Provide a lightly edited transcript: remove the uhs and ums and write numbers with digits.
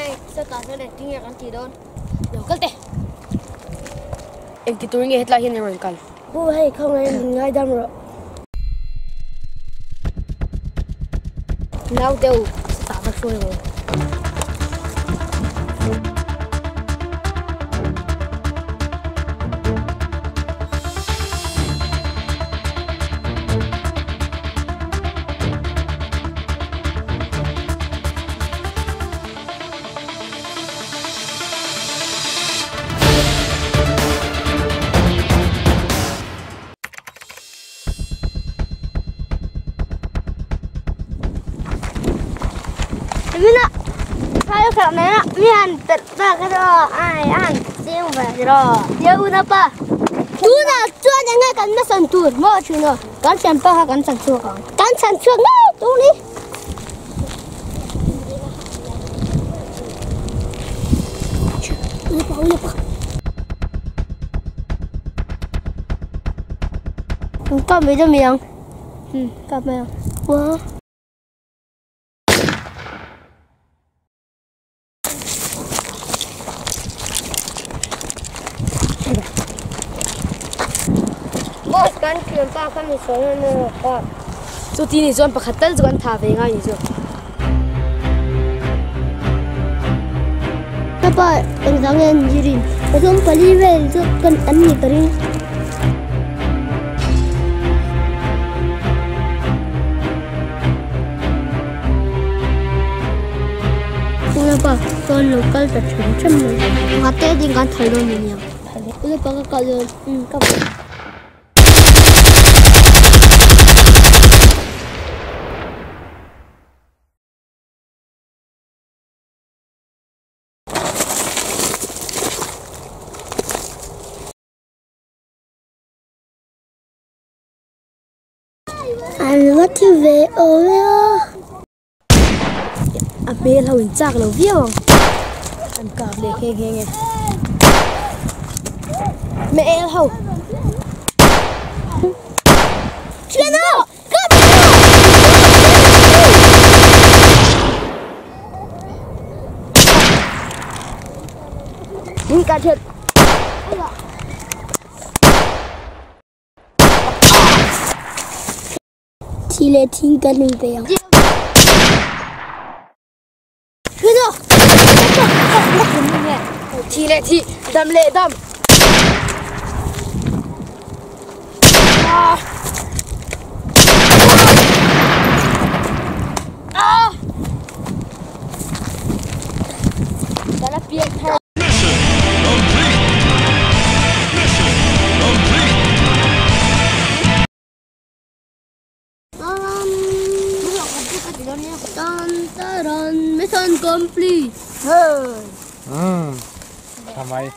Hei, sawtah chuan engtin nge kan tih dawn? Lo kal teh. Engti tur nge hetlai hian i rawn kal? Pu, hei khawngaih min ngaidam rawh. Nau deuh sawtah va hruai rawh. Kan thianpa kha kan chhan chhuak ang. Kan chhan chhuak ngei tur ni. Kap mai dawn ang. Kap mai ang. Wow. Boss kan thianpa kha mi sawi a ni rawh. Chuti ni chuan pakhat tal chu kan tha ve ngai ni chu. Ka pa engzah nge an zirin pathum pali vel chu kan an ni ka ring. Tuna pa chuan lo kal ta them them mai. Ngate ding kan thal dawn ania. Tuna pa ka kal dawn. Ka An va thi ve awm e a. A hmel ho in chak lo viau ang. An kap leh nghe nghe nge. Hmel ho. Thian ho! Kap! Min ka thiat. Thi leh thing kan in pe ang. Thi leh thi, dam leh dam. Mission complete. Mission complete. Tan taran, mission complete. Tha mai.